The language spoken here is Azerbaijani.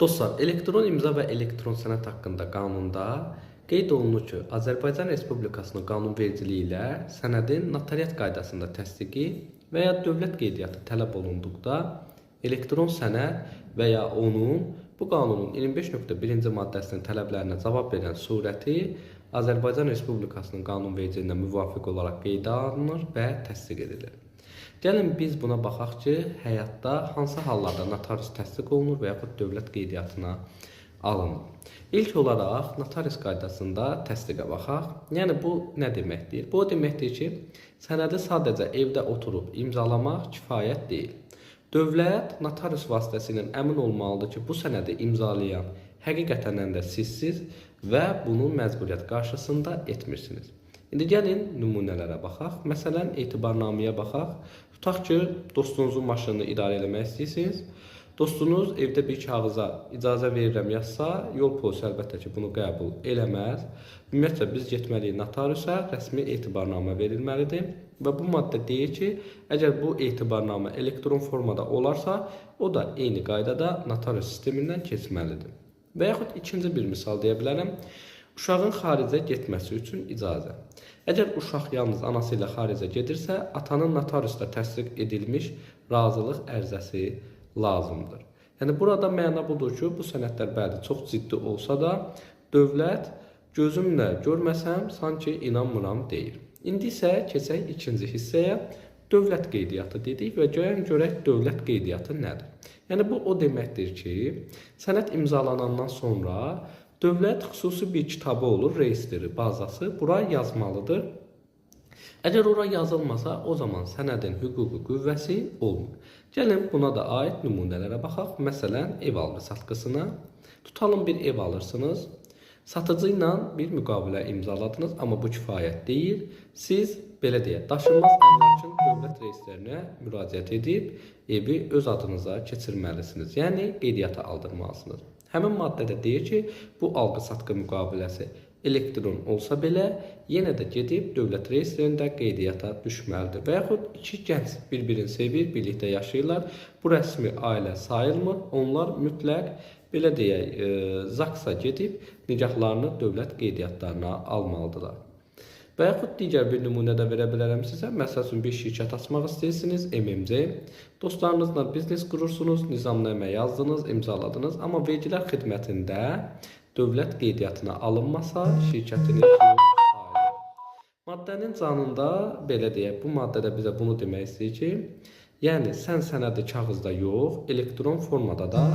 Dostlar, elektron imza və elektron sənəd haqqında qanunda qeyd olunur ki, Azərbaycan Respublikasının qanunvericiliyi ilə sənədin notariat qaydasında təsdiqi və ya dövlət qeydiyyatı tələb olunduqda elektron sənəd və ya onun bu qanunun 25.1-ci maddəsinin tələblərinə cavab verən surəti Azərbaycan Respublikasının qanunvericiliyinə müvafiq olaraq qeydə alınır və təsdiq edilir. Gəlin biz buna baxaq ki, həyatda hansı hallarda notarius təsdiq olunur və yaxud dövlət qeydiyyatına alınır. İlk olaraq notarius qaydasında təsdiqə baxaq. Yəni bu nə deməkdir? Bu o deməkdir ki, sənədi sadəcə evdə oturub imzalamaq kifayət deyil. Dövlət notarius vasitəsilə əmin olmalıdır ki, bu sənədi imzalayan həqiqətən də sizsiz və bunu məcburiyyət qarşısında etmirsiniz. İndi gəlin nümunələrə baxaq. Məsələn, etibarnaməyə baxaq. Tutaq ki, dostunuzun maşınını idarə eləmək istəyirsiniz. Dostunuz evdə bir kağıza icazə verirəm yazsa, yol polisi əlbəttə ki, bunu qəbul eləməz. Ümumiyyətcə biz getməliyik notariusa, rəsmi etibarnamə verilməlidir və bu maddə deyir ki, əgər bu etibarnamə elektron formada olarsa, o da eyni qaydada notarius sistemindən keçməlidir. Və yaxud ikinci bir misal deyə bilərəm. Uşağın xaricə getməsi üçün icazə. Əgər uşaq yalnız anası ilə xaricə gedirsə, atanın notariusda təsdiq edilmiş razılıq ərizəsi lazımdır. Yəni burada məna budur ki, bu sənədlər bəli çox ciddi olsa da, dövlət gözümlə görməsəm sanki inanmıram deyir. İndi isə keçək ikinci hissəyə. Dövlət qeydiyyatı dedik və gəlin görək dövlət qeydiyyatı nədir? Yəni bu o deməkdir ki, sənəd imzalanandan sonra dövlət xüsusi bir kitabı olur, reyestri, bazası bura yazmalıdır. Əgər ora yazılmasa, o zaman sənədin hüquqi qüvvəsi olmur. Gəlin buna da aid nümunələrə baxaq. Məsələn, ev alqı-satqısına. Tutalım bir ev alırsınız. Satıcı ilə bir müqavilə imzaladınız, amma bu kifayət deyil. Siz belə deyək, daşınmaz əmlakın dövlət reyestrinə müraciət edib evi öz adınıza keçirməlisiniz. Yəni qeydiyyata aldırmalısınız. Həmin maddədə deyir ki, bu alqı-satqı müqaviləsi elektron olsa belə, yenə də gedib dövlət reyestrində qeydiyyata düşməlidir. Və yaxud iki gənc bir-birini sevir, birlikdə yaşayırlar. Bu rəsmi ailə sayılmır. Onlar mütləq belə deyək, ZAGS-a gedib nikahlarını dövlət qeydiyyatlarına almalıdırlar. Və yaxud digər bir nümunə də verə bilərəm sizə. Məsəl üçün bir şirkət açmaq istəyirsiniz, MMC. Dostlarınızla biznes qurursunuz, nizamnamə yazdınız, imzaladınız, amma vergilər xidmətində dövlət qeydiyyatına alınmasa, şirkətiniz yox sayılır. Maddənin canında belə deyək, bu maddədə bizə bunu demək istəyir ki, yəni sən sənədi kağızda yox, elektron formada da